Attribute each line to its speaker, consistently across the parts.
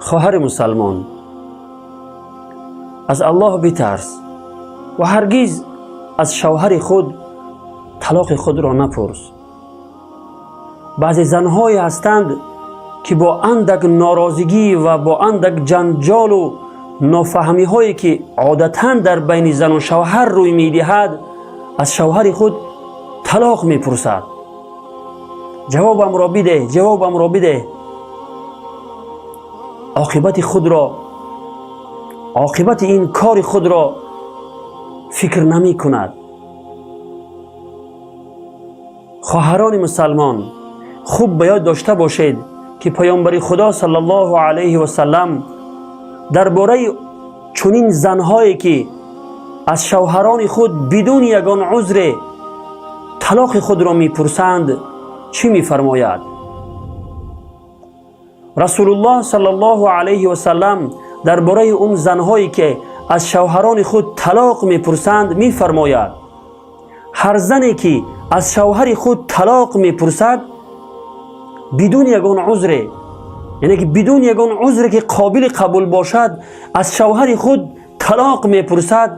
Speaker 1: Хоҳари мусалмон, аз Аллоҳ битарс ва ҳаргиз аз шавҳари худ талоқи худро напурс. Баъзе занҳое ҳастанд, ки бо андак норозигӣ ва бо андак ҷанҷолу нофаҳмиҳое, ки одатан дар байни зану шавҳар рӯй медиҳад, аз шавҳари худ талоқ мепурсад. Ҷавобамро бидеҳ, ҷавобамро бидеҳ. Оқибати худро, оқибати ин кори худро фикр намекунад. Хоҳарони мусалмон, хуб ба ёд дошта бошед, ки паёмбари Худо саллаллоҳу алайҳи васаллам дар бораи чунин занҳое, ки аз шавҳарони худ бидуни ягон узре талоқи худро мепурсанд, чӣ мефармояд? Расулуллоҳ саллаллоҳу алайҳи васаллам дар бораи он занҳое, ки аз шавҳарони худ талоқ мепурсанд, мефармояд: ҳар зане, ки аз шавҳари худ талоқ мепурсад бидуни ягон узре, яъне ки бидуни ягон узре, ки қобили қабул бошад, аз шавҳари худ талоқ мепурсад,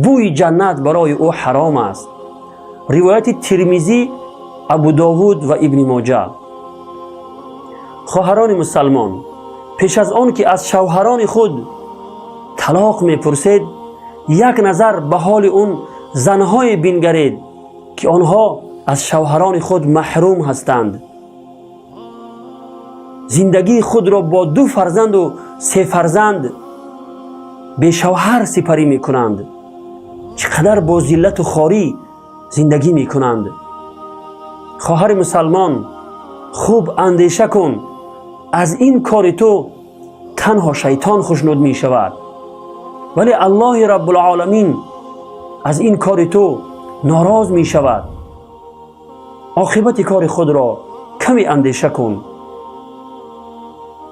Speaker 1: бӯи ҷаннат барои ӯ ҳаром аст. Ривояти Тирмизӣ, Абудовуд ва Ибни Моҷа. Хоҳарони мусалмон, пеш аз он ки аз шавҳарони худ талоқ мепурсед, як назар ба ҳоли он занҳое бингаред, ки онҳо аз шавҳарони худ маҳрум ҳастанд, зиндагии худро бо ду фарзанду се фарзанд бешавҳар сипарӣ мекунанд, чӣ қадар бо зиллату хорӣ зиндагӣ мекунанд. Хоҳари мусалмон, хуб андеша кун, аз ин кори ту танҳо шайтон хушнуд мешавад, вале Аллоҳи Раббулоламин аз ин кори ту нороз мешавад. Оқибати кори худро каме андеша кун.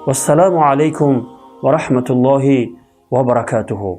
Speaker 1: Вассалому алайкум ва раҳматуллоҳи ва баракатуҳу.